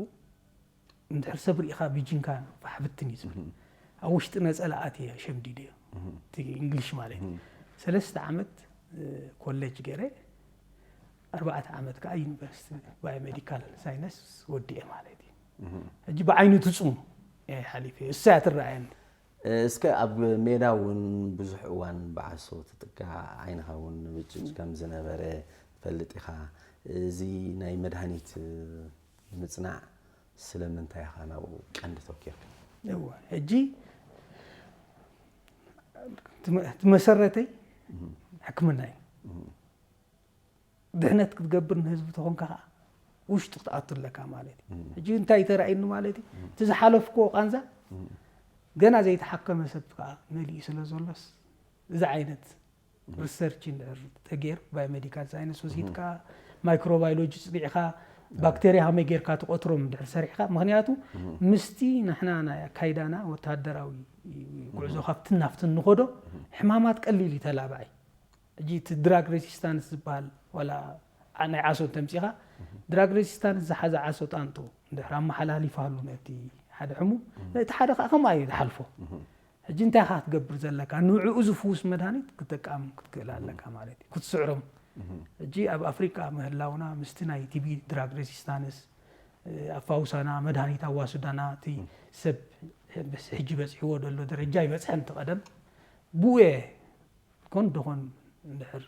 እንድሕር ሰብ ርኢኻ ቪጅንካ ፋሕ ብትን እዩ ዝብል። ኣብ ውሽጢ ነጸላ ኣትየ ሸምዲደዮ። እቲ እንግሊሽ ማለት እዩ። ሰለስተ ዓመት፣ እ፣ ኮሌጅ ገይረ፣ ኣርባዕተ ዓመት ከኣ ዩኒቨርሲቲ ባዮሜዲካል ሳይንስ ወዲኤ ማለት እዩ። ሕጂ ብዓይኒ ትጹም እየ ሓሊፈ። እሳ እያ ትረኣየኒ። እስከ ኣብ ሜዳ እውን ብዙሕ እዋን ብዓሶ ትጥቃዕ፣ ዓይንኻ እውን ንብጭጭ ከም ዝነበረ ትፈልጥ ኢኻ። እዚ ናይ መድሃኒት ምጽናዕ ስለምንታይ ኢኻ ናብኡ ቀንዲ ተኪርካ? እወ፣ ሕጂ እቲ መ- እቲ መሰረተይ ሕክምና እዩ። ድሕነት ክትገብር ንህዝቢ ተኾንካ ከዓ ውሽጢ ክትኣቱ ኣለካ ማለት እዩ። ሕጂ እንታይ ተራእዩኒ ማለት እዩ? እቲ ዝሓለፍክዎ ቃንዛ ገና ዘይተሓከመ ሰብ ከዓ መሊኡ ስለ ዘሎስ እዚ ዓይነት ሪሰርች እንድሕር ተገይሩ ባዮሜዲካል ሳይንስ ወሲድካ ማይክሮባዮሎጂ ፅኒዕካ ባክቴርያ ከመይ ጌርካ ትቆትሮም እንድሕር ሰሪሕካ፣ ምክንያቱ ምስቲ ንሕና ናይ ኣካይዳና ወታደራዊ ጉዕዞ ካብትን ናብትን ንኸዶ ሕማማት ቀሊል እዩ ተላባዒ። ሕጂ እቲ ድራግ ሬዚስታንስ ዝበሃል ዋላ ዓ- ናይ ዓሶ እንተምፂኻ ድራግ ሬዚስታንስ ዝሓዘ ዓሶ ጣንጡ እንድሕር ኣመሓላሊፋሉ ነቲ ሓደ ሕሙም ነቲ ሓደ ከዓ ከምኣ እዩ ዝሓልፎ። ሕጂ እንታይ ኢኻ ክትገብር ዘለካ? ንዕኡ ዝፍውስ መድሃኒት ክትጥቀም ክትክእል ኣለካ ማለት እዩ። ክትስዕሮም ሕጂ ኣብ ኣፍሪቃ ምህላውና ምስቲ ናይ ቲቢ ድራግ ሬዚስታንስ ኣፋውሳና መድሃኒት ኣዋስዳና እቲ ሰብ ሕጂ በፂሕዎ ዘሎ ደረጃ ይበፅሐ እንተቐደም ብኡ ኮን ደኾን እንድሕር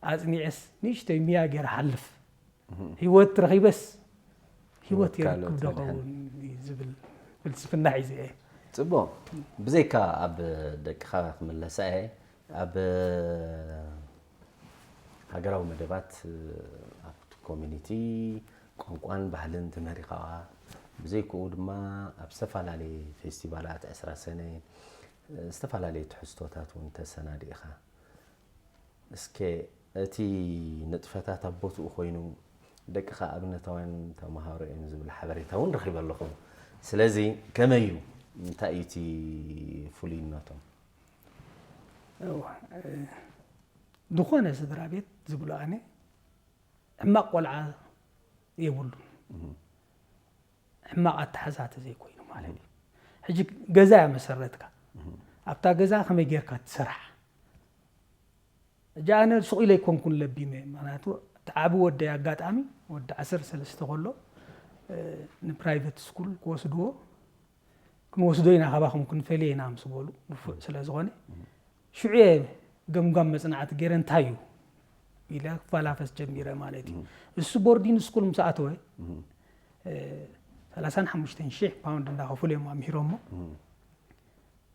ኣፅኒዐስ ንእሽተይ ሚያ ገይረ ሓልፍ ህይወት ረኺበስ ህይወት ይረክብ ዶ ኸውን ዝብል ፍልስፍና ሒዘ እየ። ፅቡቕ። ብዘይካ ኣብ ደቅኻ ክምለሳ እየ፣ ኣብ ሃገራዊ መደባት ኣብቲ ኮሚኒቲ ቋንቋን ባህልን ተመሪኻ ብዘይክኡ ድማ ኣብ ዝተፈላለየ ፌስቲቫላት ዕስራ ሰነ ዝተፈላለየ ትሕዝቶታት እውን ተሰናዲእኻ እስከ እቲ ንጥፈታት ኣብ ቦትኡ ኮይኑ ደቅኻ ኣብነታውያን ተምሃሮ እዮም ዝብል ሓበሬታ እውን ረኺበ ኣለኹ። ስለዚ ከመይ እዩ? እንታይ እዩ እቲ ፍሉይነቶም? ዝኾነ ስድራ ቤት ዝብሎ ኣነ ሕማቕ ቆልዓ የብሉን። ሕማቕ ኣተሓዛ ተዘይኮይኑ ማለት እዩ። ሕጂ ገዛ እያ መሰረትካ ኣብታ ገዛ ከመይ ጌርካ ትሰርሓ? ሕጂ ኣነ ሱቕ ኢለ ኣይኮንኩን ለቢመ፣ ምክንያቱ እቲ ዓቢ ወደይ ኣጋጣሚ ወዲ ዓሰርተ ሰለስተ ከሎ ንፕራይቨት ስኩል ክወስድዎ ክንወስዶ ኢና ካባኹም ክንፈልየ ኢና ምስ በሉ ንፉዕ ስለ ዝኾነ ሽዑ እየ ገምጋም መፅናዕቲ ገይረ እንታይ እዩ ኢለ ክፈላፈስ ጀሚረ ማለት እዩ። እሱ ቦርዲን ስኩል ምስ ኣተወ ሰላሳን ሓሙሽተን ሺሕ ፓውንድ እንዳኸፍሉ እዮም ኣምሂሮሞ።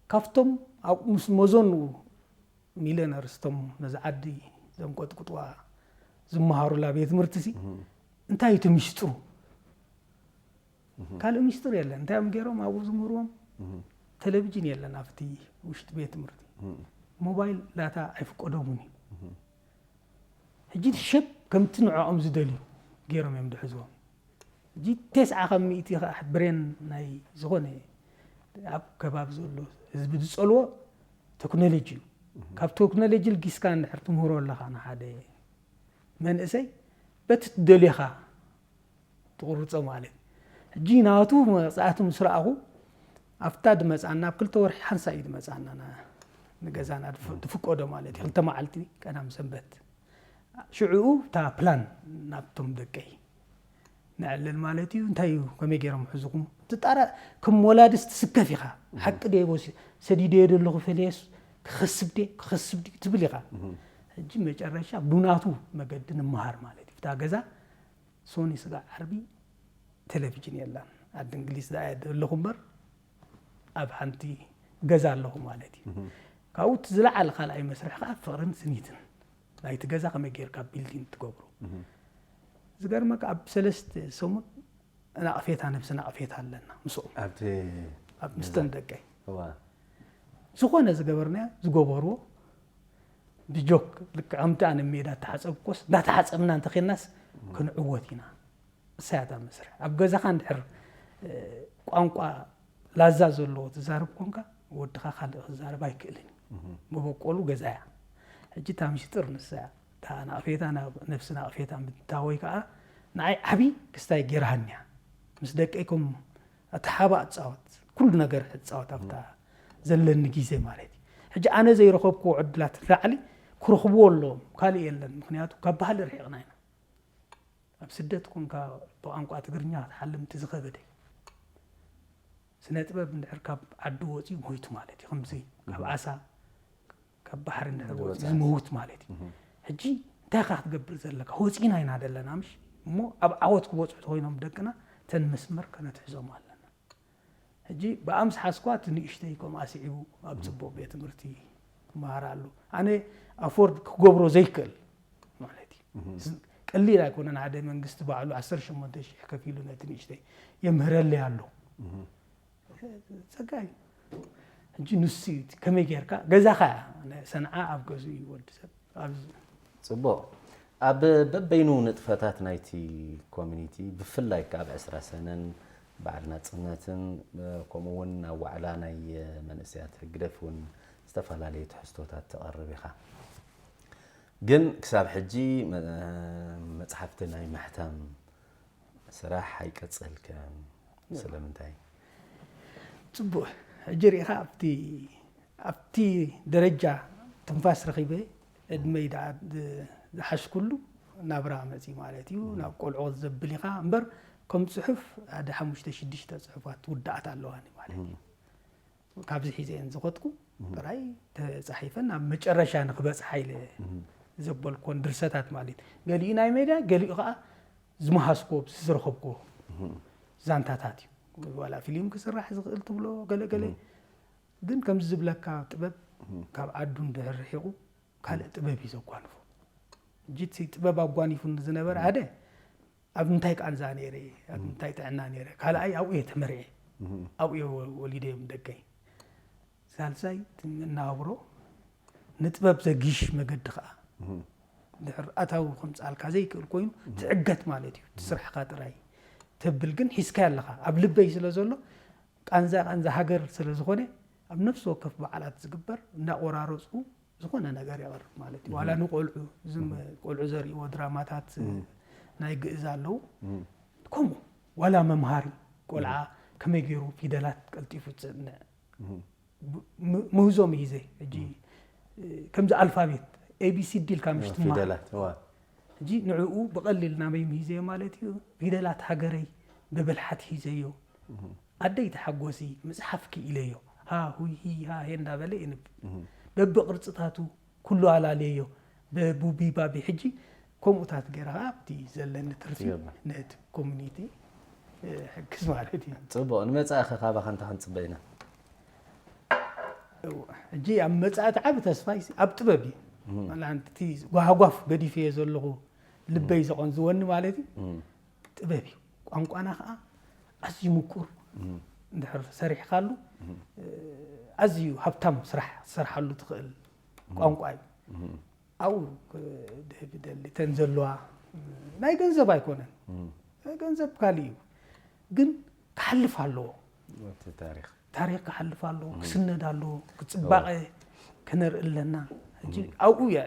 ካብቶም ኣብኡ ምስ መዘንኡ ሚልዮነርስ እቶም ነዚ ዓዲ ዘንቆጥቁጥዋ ዝመሃሩላ ቤት ትምህርቲ ሲ እንታይ እዩ እቲ ሚስጥሩ? ካልእ ሚስጥር የለን። እንታይ እዮም ገይሮም ኣብኡ ዝምህርዎም? ቴሌቪዥን የለን ኣብቲ ውሽጢ ቤት ትምህርቲ። ሞባይል ዳታ ኣይፍቀዶምን እዩ። ሕጂ ሸብ ከምቲ ንዕኦም ዝደልዩ ገይሮም እዮም ዝሕዝዎም። ሕጂ ተስዓ ካብ ሚእቲ ከዓ ብሬን ናይ ዝኾነ ኣብ ከባቢ ዘሎ ህዝቢ ዝፀልዎ ቴክኖሎጂ እዩ። ካብ ቴክኖሎጂ ልጊስካ እንድሕር ትምህሮ ኣለኻ ንሓደ መንእሰይ በቲ ትደልዮኻ ትቑርፆ ማለት እዩ። ሕጂ ናቱ መቕፃዕቲ ምስ ረኣኹ ኣብታ ድመፃና ኣብ ክልተ ወርሒ ሓንሳ እዩ ድመፃና ና- ንገዛና ድፍ- ድፍቀዶ ማለት እዩ። ክልተ መዓልቲ ቀዳም ሰንበት ሽዕኡ እታ ፕላን ናብቶም ደቀይ ነዕልል ማለት እዩ። እንታይ እዩ ከመይ ገይሮም ሕዝኹም ትጣራ ከም ወላድስ ትስከፍ ኢኻ። ሓቂ ድየ ወሲ ሰዲደዮ ዘለኹ ፈለየስ ክኸስብ ድየ ክኸስብ ድዩ ትብል ኢኻ። ሕጂ መጨረሻ ብናቱ መገዲ ንምሃር ማለት እዩ። እታ ገዛ ሶኒ ስጋዕ ዓርቢ ቴሌቪዥን የላን። ዓዲ እንግሊዝ ደኣ እየ ዘለኹ እምበር ኣብ ሓንቲ ገዛ ኣለኹ ማለት እዩ። ካብኡ እቲ ዝለዓለ ካልኣይ መስርሕ ከዓ ፍቕርን ስኒትን ናይቲ ገዛ ከመይ ጌርካ ቢልዲን ትገብሮ። ዝገርመካ ኣብ ሰለስተ ሰሙን ናቕፌታ ነብሲ ናቕፌታ ኣለና ምስኦም ኣብቲ ኣብ ምስተን ደቀይ እዋ ዝኾነ ዝገበርናዮ ዝገበርዎ ብጆክ ልክዕ ከምቲ ኣነ ሜዳ ተሓፀብኮስ እንዳተሓፀብና እንተኼናስ ክንዕወት ኢና። እሳያታ መስርሕ ኣብ ገዛኻ እንድሕር ቋንቋ ላዛ ዘለዎ ትዛረብ ኮንካ ወድኻ ካልእ ክዛረብ ኣይክእልን እዩ። መበቆሉ ገዛ እያ። ሕጂ እታ ሚስጥር ንሳ እያ። እታ ናቕፌታ ነብሲ ናቕፌታ ምድታ ወይ ከዓ ንዓይ ዓብዪ ክስታይ ገይራሃኒ እያ። ምስ ደቀይ ከም ኣተሓባ እፃወት ኩሉ ነገር እፃወት ኣብታ ዘለኒ ግዜ ማለት እዩ። ሕጂ ኣነ ዘይረኸብክዎ ዕድላት ላዕሊ ክረኽብዎ ኣለዎም ካልእ የለን። ምክንያቱ ካብ ባህሊ ርሒቕና ኢና። ኣብ ስደት ኮንካ ብቋንቋ ትግርኛ ክትሓልም እቲ ዝኸበደ ስነ ጥበብ እንድሕር ካብ ዓዱ ወፂኡ ሞይቱ ማለት እዩ። ከምዚ ካብ ዓሳ ካብ ባሕሪ እንድሕር ወፂኡ ዝመውት ማለት እዩ። ሕጂ እንታይ ካ ክትገብር ዘለካ? ወፂና ኢና ዘለና ምሽ እሞ ኣብ ዓወት ክበፅሑ ተኮይኖም ደቅና እተን መስመር ከነትሕዞም ኣለና። ሕጂ ብኣምስ ሓስኳ እቲ ንእሽተይ ከም ኣስዒቡ ኣብ ጽቡቕ ቤት ትምህርቲ ይመሃር ኣሎ። ኣነ ኣፎርድ ክገብሮ ዘይክእል ማለት እዩ። ቀሊል ኣይኮነን። ሓደ መንግስቲ ባዕሉ ዓሰርተ ሸሞንተ ሺሕ ከፊሉ ነቲ ንእሽተይ የምህረለይ ኣሎ። ጸጋይ ሕጂ ንሱ እዩ እቲ ከመይ ጌርካ ገዛኻ ሰንዓ ኣብ ገዝኡ እዩ ወዲ ሰብ ኣብ ጽቡቕ። ኣብ በበይኑ ንጥፈታት ናይቲ ኮሚኒቲ፣ ብፍላይ ከኣ ኣብ ዕስራ ሰነን በዓል ናጽነትን፣ ከምኡ እውን ኣብ ዋዕላ ናይ መንእሰያት ህግደፍ እውን ዝተፈላለዩ ትሕዝቶታት ተቐርብ ኢኻ። ግን ክሳብ ሕጂ መ- መጽሓፍቲ ናይ ምሕታም ስራሕ ኣይቀጸልካን። ስለምንታይ? ጽቡቕ። ሕጂ ርኢኻ ኣብቲ ኣብቲ ደረጃ ትንፋስ ረኺበ ዕድመይ ደኣ ድ- ዝሓሽኩሉ ናብራ መጺ ማለት እዩ። ናብ ቆልዑ ዘብል ኢኻ እምበር ከም ጽሑፍ ሓደ ሓሙሽተ ሽዱሽተ ጽሑፋት ውዳኣት ኣለዋኒ ማለት እዩ። ካብዚ ሒዘ እየን ዝኸድኩ ጥራይ ተጻሒፈን ናብ መጨረሻ ንክበጽሓ ኢለ ዘበልኮን ድርሰታት ማለት እዩ። ገሊኡ ናይ ሜድያ ገሊኡ ከዓ ዝመሃዝኮ ዝረኸብኮ ዛንታታት እዩ። ዋላ ፊልም ክስራሕ ዝኽእል ትብሎ ገለ ገለ ግን ከምዚ ዝብለካ ጥበብ ካብ ዓዱ እንድሕር ርሒቑ ካልእ ጥበብ እዩ ዘጓንፎ። ሕጂ እቲ ጥበብ ኣጓኒፉኒ ዝነበረ ሓደ ኣብ ምንታይ ቃንዛ ነይረ፣ ኣብ ምንታይ ጥዕና ነይረ፣ ካልኣይ ኣብኡ እየ ተመርዔ፣ ኣብኡ እየ ወሊደ እዮም ደቀይ። ሳልሳይ እቲ መናብሮ ንጥበብ ዘጊሽ መገዲ ከዓ ድሕር ኣታዊ ከምፅኣልካ ዘይክእል ኮይኑ ትዕገት ማለት እዩ። እቲ ስራሕካ ጥራይ ተብል ግን ሒዝካዮ ኣለካ ኣብ ልበይ ስለ ዘሎ ቃንዛ ቃንዛ ሃገር ስለ ዝኾነ ኣብ ነፍሲ ወከፍ በዓላት ዝግበር እንዳቆራረፅኩ ዝኾነ ነገር የቕርብ ማለት እዩ። ዋላ ንቆልዑ ዝም ቆልዑ ዘርእዎ ድራማታት ናይ ግእዝ ኣለዉ። ከምኡ ዋላ መምሃሪ ቆልዓ ከመይ ገይሩ ፊደላት ቀልጢፉ ዝፅንዕ ምህዞም እዩ ዘይ ሕጂ ከምዚ ኣልፋቤት ኤቢሲዲ ኢልካ ምሽ ትመሃር ፊደላት እዋ ሕጂ ንዕኡ ብቐሊል ናበይ ምሂዘዮ ማለት እዩ። ፊደላት ሃገረይ ብብልሓት ሂዘዮ። ኣደይ ተሓጎሲ ምጽሓፍ ክኢለዮ። ሃ ሁይ ሂ ሃ ሄ እንዳበለ የንብ። በብቕርጽታቱ ኩሉ ኣላለዮ። በቡቢ ባቢ ሕጂ ከምኡታት ገይረ ከዓ ኣብቲ ዘለኒ ትርፊ ይገርም። ነቲ ኮሚኒቲ ሕግዝ ማለት እዩ። ጽቡቕ። ንመጻኢ ኸ ካባኻ እንታይ ክንጽበ ኢና? እወ፣ ሕጂ ኣብ መጻኢ እቲ ዓቢ ተስፋይ ኣብ ጥበብ እዩ። ዋላ ሓንቲ እቲ ጓህጓፍ ገዲፈዮ ዘለኹ ልበይ ዘቐንዝወኒ ማለት እዩ ጥበብ እዩ። ቋንቋና ከዓ ኣዝዩ ምቁር እንድሕር ሰሪሕካሉ ኣዝዩ ሃብታም ስራሕ ትሰርሓሉ ትኽእል ቋንቋ እዩ። ኣብኡ ክድህብ ይደሊ እተን ዘለዋ ናይ ገንዘብ ኣይኮነን። ገንዘብ ካልእ እዩ ግን ክሓልፍ ኣለዎ። እቲ ታሪኽ ታሪኽ ክሓልፍ ኣለዎ፣ ክስነድ ኣለዎ፣ ክጽባቐ ከነርኢ ኣለና። ሕጂ ኣብኡ እየ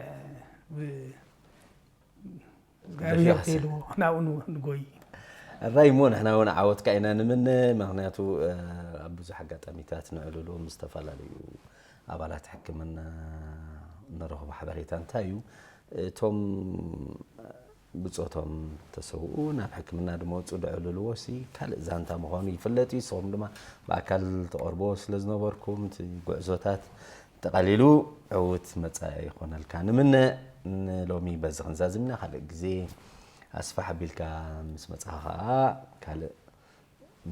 ብ- እግዚኣብሔር ደፊርካ ተልዎ ናብኡ ን- ንጎይ። እራይ እሞ ንሕና እውን ዓወትካ ኢና ንምነ። ምክንያቱ ኣብ ብዙሕ ኣጋጣሚታት ንዕልሉ ምስ ዝተፈላለዩ ኣባላት ሕክምና እንረኽቦ ሓበሬታ እንታይ እዩ? እቶም ብፆቶም ተሰውኡ ናብ ሕክምና ድመፁ ድዕልልዎ ሲ ካልእ ዛንታ ምዃኑ ይፍለጥ እዩ። ንስኹም ድማ ብኣካል ተቐርቦ ስለ ዝነበርኩም እቲ ጉዕዞታት ተቐሊሉ ዕውት መፃኢ ይኾነልካ ንምነ። ንሎሚ በዚ ክንዛዝም ኢና። ካልእ ግዜ ኣስፋሕ ኣቢልካ ምስ መፃኻ ከዓ ካልእ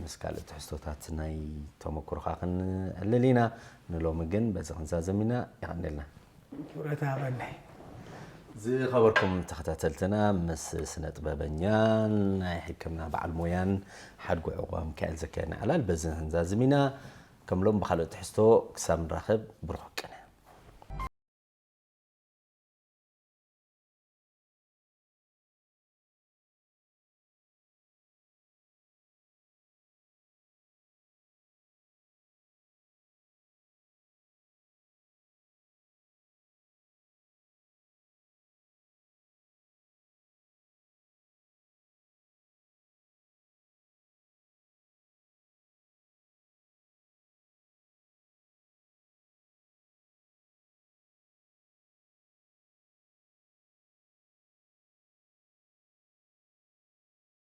ምስ ካልእ ትሕዝቶታት ናይ ተመክሮኻ ክንዕልል ኢና። ንሎሚ ግን በዚ ክንዛዘም ኢና። የቐንየልና። ክብረት ሃበለይ። ዝኸበርኩም ተኸታተልትና ምስ ስነ ጥበበኛን ናይ ሕክምና በዓል ሞያን ሓድጉ ዕቑባ ሚካኤል ዘካየድና ዕላል በዚ ክንዛዝም ኢና። ከም ሎም ብኻልእ ትሕዝቶ ክሳብ ንራኸብ ብሩኽ ቅነ።